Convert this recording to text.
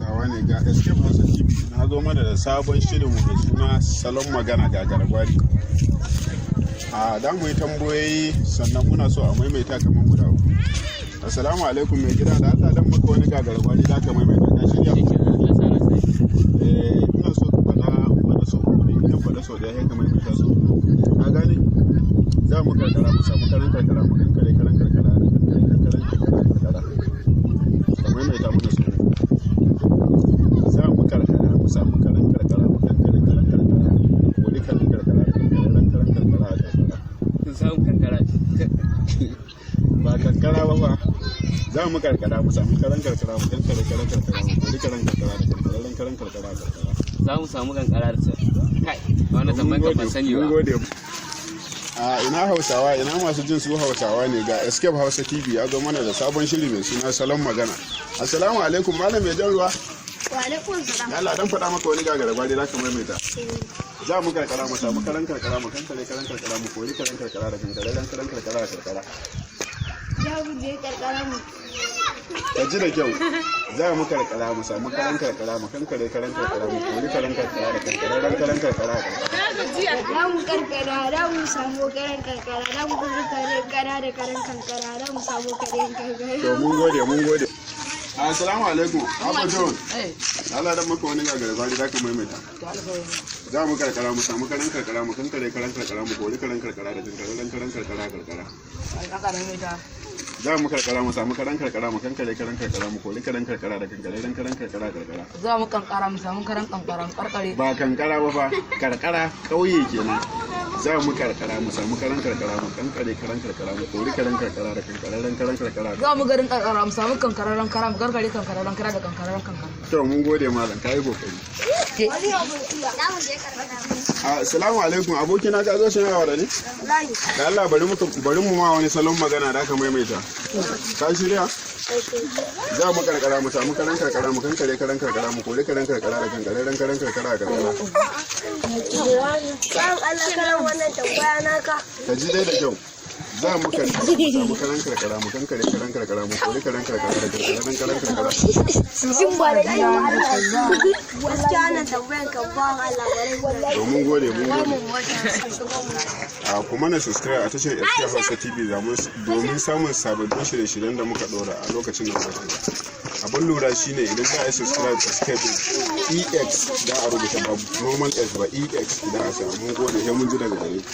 Hausawa ne? Ga Escape Hausa TV na zo mana da sabon shirinmu mai suna Salon Magana Gagara Gwari. A da mu yi tambayoyi, sannan muna so a maimaita kamar guda uku. Assalamu alaikum, mai gida. Da Allah dan maka wani gagara gwari za ka maimaita. Ka shirya? Eh, ina so ka faɗa mana sau uku ne. Idan faɗa sau ɗaya, sai ka maimaita sau uku. Ka gane? Za mu karkara mu samu karan karkara mu kankare karan karkara da kankare karan karkara. Ka maimaita mana sau uku. Za mu karkara mu samu karan karkara mu kankare karan karkara, wani karan karkara da kankare karan karkara a karkara. Samun kankara. Ba kankara ba ba. Za mu karkara mu samu karan karkara mu kankare karan karkara mu kori karan karkara da kankararren karan karkara a karkara. Za mu samu kankara da kai wannan tambayar ka ban sani Mun ba. gode. A ina Hausawa, ina masu jin su Hausawa ne? Ga Escape Hausa TV ya zo mana da sabon shiri mai suna Salon Magana. Assalamu alaikum, malam mai jan ruwa. Wa alaikum salam. Allah dan faɗa maka wani gagara gwari za ka maimaita. Za mu karkara mu samu karan karkara mu kankare karan karkara mu kori karan karkara da kankararren karan karkara a karkara. Za mu je karkara mu. Ka ji da kyau. Za mu karkara mu samu karan karkara mu kankare karan karkara mu kori karan karkara da kankararren karan karkara a karkara. Za mu karkara, za mu samu karan karkara, za mu kori karan da karan kankara, za mu samu karan karkara. To, mun gode, mun gode. Assalamu alaikum, Abba John. Allah dan maka wani gagara gwari za ka maimaita. Za mu karkara mu samu karan karkara mu kankare karan karkara mu kori karan karkara da kankararren karan karkara a karkara. Za mu karkara mu samu karan karkara mu kankare karan karkara mu kori karan karkara da kankararren karan karkara a karkara. Za mu kankara mu samu karan kankaran karkare. Ba kankara ba fa, karkara ƙauye kenan. Za mu karkara mu samu karan karkara mu kankare karan karkara mu kori karan karkara da kankararren karan karkara. Za mu garin kankara mu samu kankararren kara mu karkare kankararren kara da kankararren kankara. To, mun gode malam, kayi kokari. Za mu je karkara. Assalamu alaikum, abokina, ka zo shan awara ne? Da Allah bari mu ma wani salon magana da aka maimaita. Ka shirya? Za mu karkara mu samu karan karkara mu kankare karan karkara mu kori karan karkara da kankararren karan karkara a karkara. Bayan Allah karan wannan tambaya naka. Ka ji dai da kyau. Za mu karkara mu samu karan karkara mu kankare karan karkara mu kori karan karkara da kankararren karan karkara. Shin ba da Allah. Gaskiya wannan tambayan kan bawan Allah bare. To, mun gode, mun gode. A kuma na subscribe a tashar SK Hausa TV domin samun sababbin shirye-shiryen da muka dora a lokacin da muka dora. Abin lura shine, idan za a yi subscribe, escape EX da a rubuta, ba normal S ba, EX idan a samu. Mun gode, sai mun ji daga gare ku.